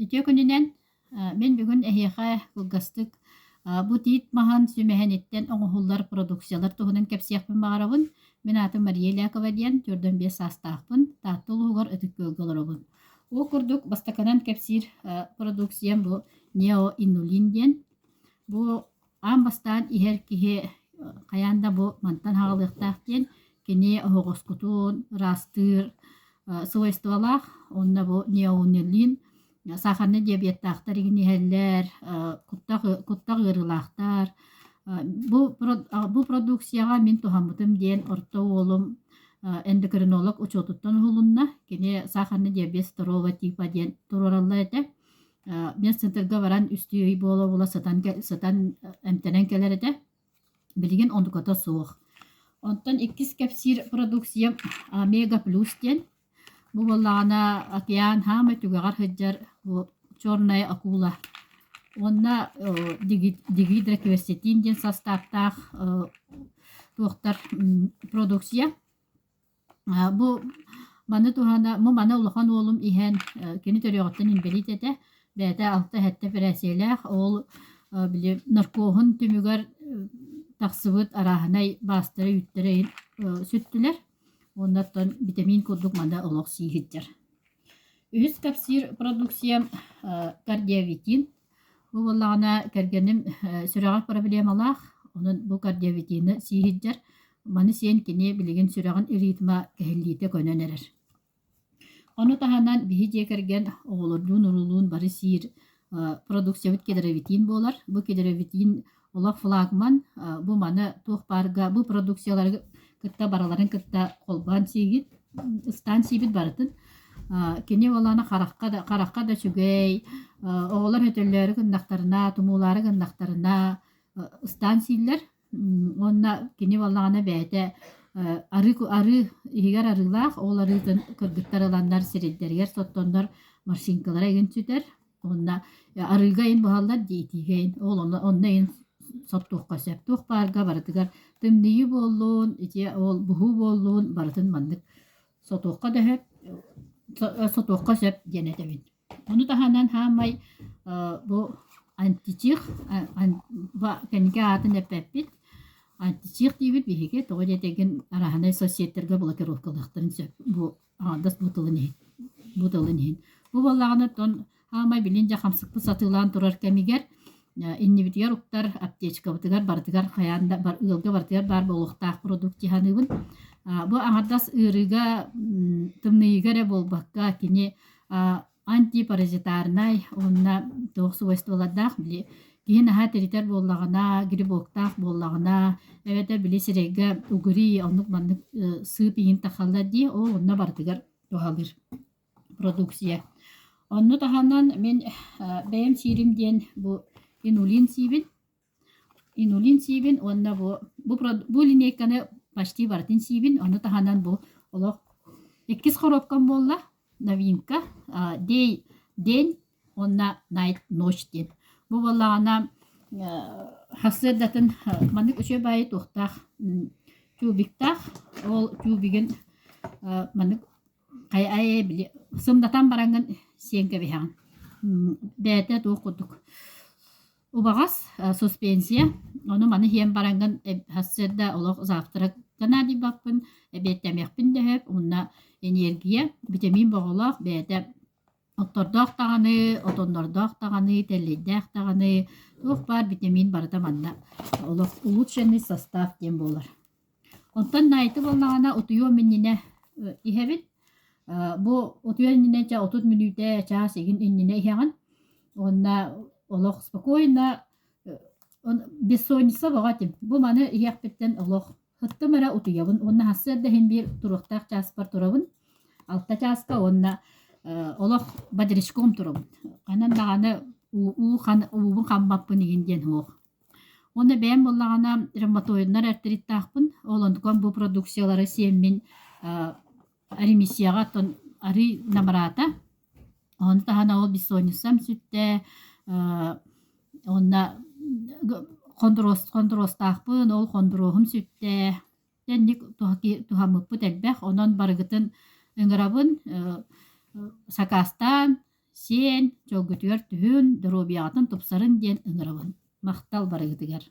Үтүө күнүнэн! Мин бүгүн эһиэхэ кылгастык бу тиит маһын сүмэһиниттэн оҥоһуллар продукциялар туһунан кэпсиэхпин баҕарабын. Мин аатым Мария Лякова диэн, 45 саастаахпын, Таатта улууһугар Ытык Күөлгэ олоробун. Ол курдук бастакынан кэпсиир продукциям бу неоинулин диэн. Бу аан бастаан иһэр киһи хайаан да бу мантан аҕалыахтаах диэн кини оһоҕоскутун ыраастыыр свойстволаах уонна бу неоунелин сахарный диабеттаахтар игин иһэллэр, куттах куттах ыарыылаахтар. Бу бу продукцияҕа мин туһаммытым диэн орто уолум эндокринолог учуотуттан уһулунна. Кини сахарный диабет второго типа диэн туруораллар этэ. Медцентрга баран үстүү ый буола-буола сытан сытан эмтэнэн кэлэр этэ. Билигин онтуката суох. Онтон иккис кэпсиир продукциям Омега Плюс диэн. Бу буоллаҕына океан хаамай түгэҕэр сылдьар бу черная акула уонна дигидрокверцетин диэн састааптаах туохтар продукция. Бу маны туһана бу маны улахан уолум иһэн кини төрүөҕүттэн инбэлиит этэ. Бэйэтэ алта-сэттэ эпэрээссийэлээх. Ол били наркоһун түмүгэр тахсыбыт арааһынай баастара, үүттэрэ сүттүлэр. Уонна оттон битэмиин курдук маны олох сии сылдьар. Үһүс кэпсиир продукциям кардиовитин. Бу буоллаҕына кэргэним сүрэҕэр проблемалаах, онон бу кардиовитины сии сылдьар. Маны сиэн кини билигин сүрэҕин ритма кэһиллиитэ көнөн эрэр. Ону таһынан биһи дьиэ кэргэн оҕолордуун-уруулуун бары сиир продукциябыт кедровитин буолар. Бу кедровитин олох флагман, бу маны туох баарга бу продукциялары кытта барыларын кытта холбоон сиигит, ыстаан сиибит барытын. Кини буоллаҕына харахха да харахха да үчүгэй, оҕолор өтөллөөрү гыннахтарына, тумуулаары гыннахтарына ыстаан сииллэр. Уонна кини буоллаҕына бэйэтэ арыы арыы иһигэр арыылаах, ол арыытын кыргыттар ыланнар сирэйдэригэр соттоннор морщинкалара игин сүтэр. Уонна арыыга иһин буһаллар дии итиигэ иһин. Ол онно онно иһин соттуохха сөп. Туох баарга барытыгар тымныйыы буоллун, ити ол буһуу буоллун барытын маннык сотуохха да сөп, сотуохха сөп диэн этэбин. Ону таһынан хаамай бу античих кэнники аатын эппэппит. Античих диибит биһиги тоҕо диэтэгин араһынай соцсеттергэ блокировкалыахтарын сөп бу аҥардас бу тылын иһин бу тылын иһин. Бу буоллаҕына оттон хаамай билин дьэ хамсыкпыт сатыылаан турар кэмигэр иннибитигэр уктар аптечкабытыгар барытыгар хайаан да бар, ыалга барытыгар баар буолуохтаах продукт дии саныыбын. Бу аҥардас ыарыыга тымныйыыга эрэ буолбакка кини антипаразитарнай уонна туох свойстволардаах били киһи наһаа тиритэр буоллаҕына, грибоктаах буоллаҕына, эбэтэр били сирэйгэ угри оннук маннык сыып иһин тахаллар дии, ол онно барытыгар туһалыыр продукция. Онну таһынан мин бэйэм сиирим диэн бу инулин сиибин. Инулин сиибин уонна бу бу, бу линейканы почти барытын сиибин, ону таһынан бу олох иккис коробкам буолла, новинка, Day, день уонна Night, ночь диэн. Бу буоллаҕына сарсыардатын маннык үчүгэй баайы туохтаах тюбиктаах, ол тюбигин маннык хайа били сымнатан бараҥҥын сиэн кэбиһэҕин. Бэйэтэ туох курдук Убаҕас суспензия, ону маны иһэн бараҥҥын сарсыарда олох завтракка наадыйбаппын, эбиэттэмиэхпин да сөп уонна энергия, битэмиин боҕолоох бэйэтэ оттордоох даҕаны, отоннордоох даҕаны, тэллэйдээх даҕаны туох баар битэмиин барыта манна олох улучшенный состав диэн буолар. Онтон найты буоллаҕына утуйуом иннинэ иһэбин. Бу утуйар иннинэ чэ 30 мүнүүтэ, чаас игин иннинэ иһэҕин. Уонна олох спокойно бессонница бөҕө этим. Бу маны иһиэхпиттэн олох сыттым эрэ утуйабын уонна сарсыарда иһин биир туруохтаах чааспар турабын. Алта чааска уонна олох бодрячком турабын. Ханан даҕаны уу уубун хаммаппын игин диэн суох. Уонна бэйэм буоллаҕына ревматоиднар артриттаахпын. Ол онтукам бу продукциялары сиэммин ремиссияҕа оттон арыый намыраата. Ону таһынан ол бессонницам сүттэ, уонна хондуруостаахпын, ол хондуруоһум сүттэ. Инник туһаммыппыт элбэх, онон барыгытын ыҥырабын, сакаастаан. сиэн, дьолгутугар түһүн, доруобуйаҕытын тупсарын диэн ыҥырабын. Махтал барыгытыгар.